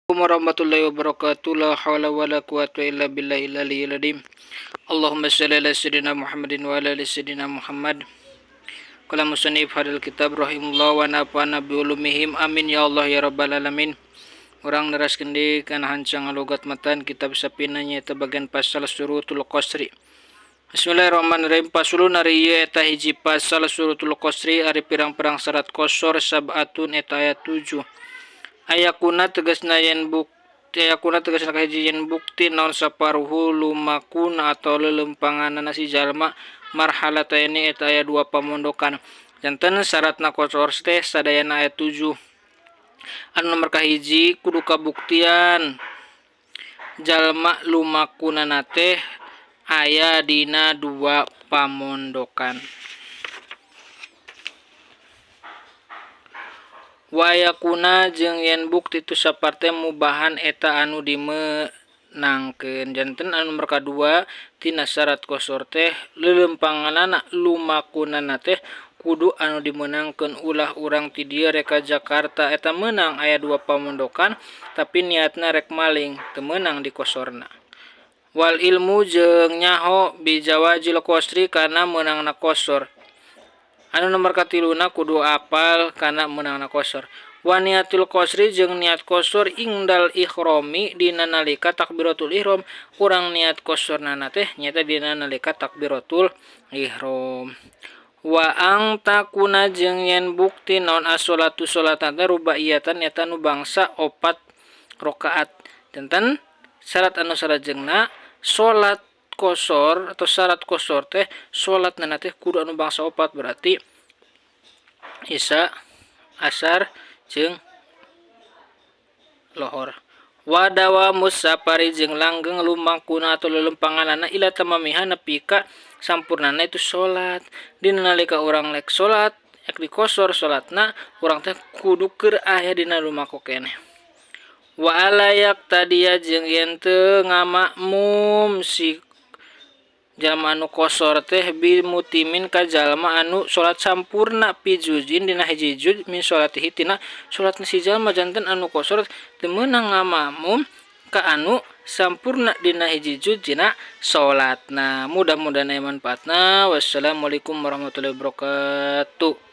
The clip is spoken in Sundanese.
Warahmatullahi wabarakatuh. La haula wala quwata illa billahil aliyyil azim. Allahumma shalli ala sayyidina Muhammadin wa ala ali sayyidina Muhammad. Qala musannif hadal kitab rahimullah wa nafa'ana bi ulumihim. Amin ya Allah ya rabbal alamin. Urang neraskeun deui kana hancang logat matan kitab Safina nyaeta bagian pasal syurutul qasri. Bismillahirrahmanirrahim. Faslun ari ieu eta hiji pasal syurutul qasri ari pirang-pirang syarat qasar sab'atun eta aya 7. Ayakuna tegasna yen bukti ayakuna tegasna kahiji yen bukti naon saparuhu lumakuna atau lelempanganana si jalma marhalataini eta aya dua pamondokan. Janten syaratna qasar teh sadayana aya 7. Anu nomor kahiji kudu kabuktian jalma lumakunana teh aya dina dua pamondokan. Wayakuna jeung yen bukti tu saparte mubahan eta anu dimeunangkeun. Janten anu nomor kadua tina syarat qasar teh lelempanganana lumakunana teh kudu anu dimeunangkeun ulah urang ti dieu rek ka Jakarta eta meunang aya dua pamondokan tapi niatna rek maling teu meunang di qosorna. Wal ilmu jeung nyaho bijawazil qasri kana meunangna qasar. Anu nomor katiluna kudu apal kana meunangna qasar. Wa niatul qasri jeung niat qasar ingdal ihrami dina nalika takbiratul ihram urang niat qasarna teh nyaeta dina nalika takbiratul ihram. Wa ang takuna jeung yen bukti naon as-sholatu salatna teh rubaiyatan eta nu bangsa 4 rakaat. Janten syarat anu salajengna salat qasar atau syarat qasar teh salatna teh kudu anu bangsa 4 berarti isya, asar jeung lohor. Wa dawamus safari jeung langgeng lumakuna atau lelempanganana ila tamamiha nepi ka sampurnana itu salat. Dina nalika urang lek salat ek dikosor salatna urang teh kudu keur aya dina lumaku keneh. Wa alayak tadia jeung yen teu ngamakmum si jalma anu qasar teh bi mutimin ka jalma anu salat sampurna pi juzin dina hiji juz min salatihi tina salatna si jalma. Janten anu qasar teu meunang ngamakmum ka anu sampurna dina hiji juz dina salatna. Mudah-mudahan aya manfaatna. Wassalamualaikum warahmatullahi wabarakatuh.